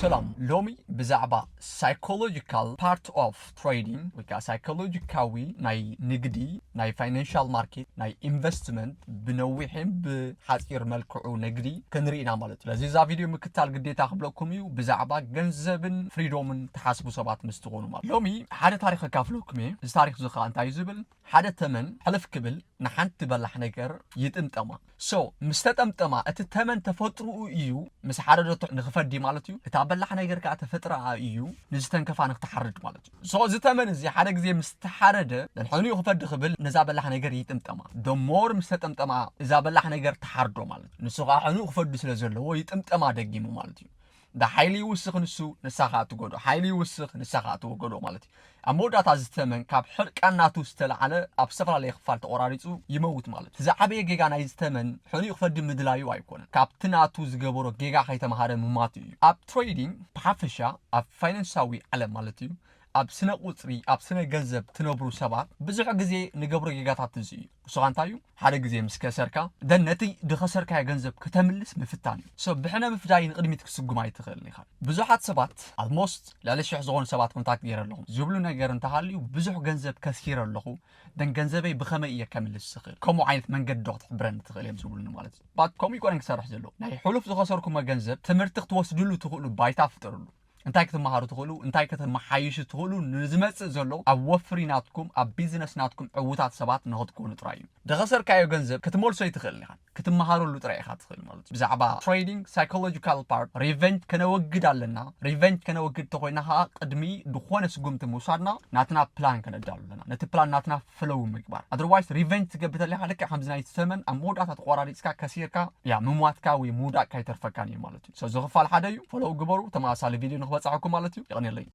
ሰላም፣ ሎሚ ብዛዕባ psychological part of trading ወይ ከዓ ሳይኮሎጂካዊ ናይ ንግዲ፣ ናይ ፋይናንሻል ማርኬት፣ ናይ ኢንቨስትመንት ብነዊሕን ብሓፂር መልክዑ ንግዲ ክንርኢ ኢና ማለት እዩ። ስለዚ እዛ ቪድዮ ምክታል ግዴታ ክብለኩም እዩ፣ ብዛዕባ ገንዘብን ፍሪዶምን ትሓስቡ ሰባት ምስ ትኾኑ ማለት። ሎሚ ሓደ ታሪክ ከካፍለኩም እየ። እዚ ታሪክ እዚ ከዓ እንታይ እዩ ዝብል? ሓደ ተመን ሕልፍ ክብል ንሓንቲ በላሕ ነገር ይጥምጠማ። So ምስ ተጠምጠማ፣ እቲ ተመን ተፈጥሮኡ እዩ፣ ምስ ሓረደቶ ንክፈዲ ማለት እዩ። እታ በላሕ ነገር ከዓ ተፈጥሮኣ እዩ ንዝተንከፋ ንክትሓርድ ማለት እዩ። So እዚ ተመን እዚ ሓደ ግዜ ምስ ተሓረደ፣ ነንሕንኡ ክፈዲ ክብል ነዛ በላሕ ነገር ይጥምጠማ። The more ምስ ተጠምጠማ፣ እዛ በላሕ ነገር ትሓርዶ ማለት እዩ። ንሱ ከዓ ሕንኡ ክፈዲ ስለ ዘለዎ ይጥምጠማ ደጊሙ ማለት እዩ። ዳ ሓይሊ ይውስኽ ንሱ፣ ንሳ ከዓ ትጎዶ፣ ሓይሊ ይውስኽ፣ ንሳ ከዓ ትወገዶ ማለት እዩ። ኣብ መወዳእታ እዚ ተመን ካብ ሕርቃን ናቱ ዝተለዓለ ኣብ ዝተፈላለየ ክፋል ተቆራሪፁ ይመውት ማለት እዩ። ዝዓበየ ጌጋ ናይዚ ተመን ሕንኡ ክፈዲ ምድላዩ ኣይኮነን፣ ካብቲ ናቱ ዝገበሮ ጌጋ ከይተምሃረ ምማቱ እዩ። ኣብ ትሬዲንግ ብሓፈሻ፣ ኣብ ፋይናንሳዊ ዓለም ማለት እዩ፣ ኣብ ስነ ቁፅሪ፣ ኣብ ስነ ገንዘብ ትነብሩ ሰባት ብዙሕ ግዜ ንገብሮ ጌጋታት እዚ እዩ። እሱ ከዓ እንታይ እዩ? ሓደ ግዜ ምስ ከሰርካ፣ ደን ነቲ ዝኸሰርካዮ ገንዘብ ከተምልስ ምፍታን እዩ። So ብሕነ ምፍዳይ ንቕድሚት ክትስጉም ኣይትኽእልን ኢኻ። ብዙሓት ሰባት፣ ኣልሞስት ልዕሊ ሽሕ ዝኾኑ ሰባት ኮንታክት ገይረ ኣለኹም፣ ዝብሉ ነገር እንተሃልዩ፣ ብዙሕ ገንዘብ ከሲረ ኣለኹ፣ ደን ገንዘበይ ብኸመይ እየ ከምልስ ዝኽእል? ከምኡ ዓይነት መንገዲ ዶ ክትሕብረኒ ትኽእል እዮም ዝብሉኒ ማለት እዩ። ባት ከምኡ ይኮነን ክሰርሕ ዘለዎ። ናይ ሕሉፍ ዝኸሰርኩሞ ገንዘብ ትምህርቲ ክትወስድሉ ትኽእሉ ባይታ ፍጠርሉ። እንታይ ክትመሃሩ ትኽእሉ፣ እንታይ ከተመሓይሹ ትኽእሉ፣ ንዝመጽእ ዘሎ ኣብ ወፍሪ ናትኩም፣ ኣብ ቢዝነስ ናትኩም ዕዉታት ሰባት ንኽትኮኑ ጥራይ እዩ። ደኸሰርካዮ ገንዘብ ክትመልሶ ኣይትኽእልን ኢኻ፣ ክትመሃረሉ ጥራይ ኢኻ ትኽእል ማለት እዩ። ብዛዕባ ትሬዲንግ ሳይኮሎጂካል ፓርት፣ ሪቨንጅ ከነወግድ ኣለና። ሪቨንጅ ከነወግድ ተኾይና ኸዓ ቅድሚ ዝኾነ ስጉምቲ ምውሳድና ናትና ፕላን ከነዳሉ ኣለና። ነቲ ፕላን ናትና ፍለው ምግባር። ኣደርዋይስ ሪቨንጅ ትገብር ተለኻ ልክዕ ከምዚ ናይ ተመን ኣብ መወዳእታ ተቆራሪፅካ ከሲርካ ያ ምሟትካ ወይ ምውዳቅካ ይተርፈካን እዩ ማለት እዩ። So እዚ ክፋል ሓደ እዩ። ፈለው ግበሩ። ተመሳሳሊ ቪድዮ ንክበፅሐኩም ማለት እዩ። የቐንየለይ።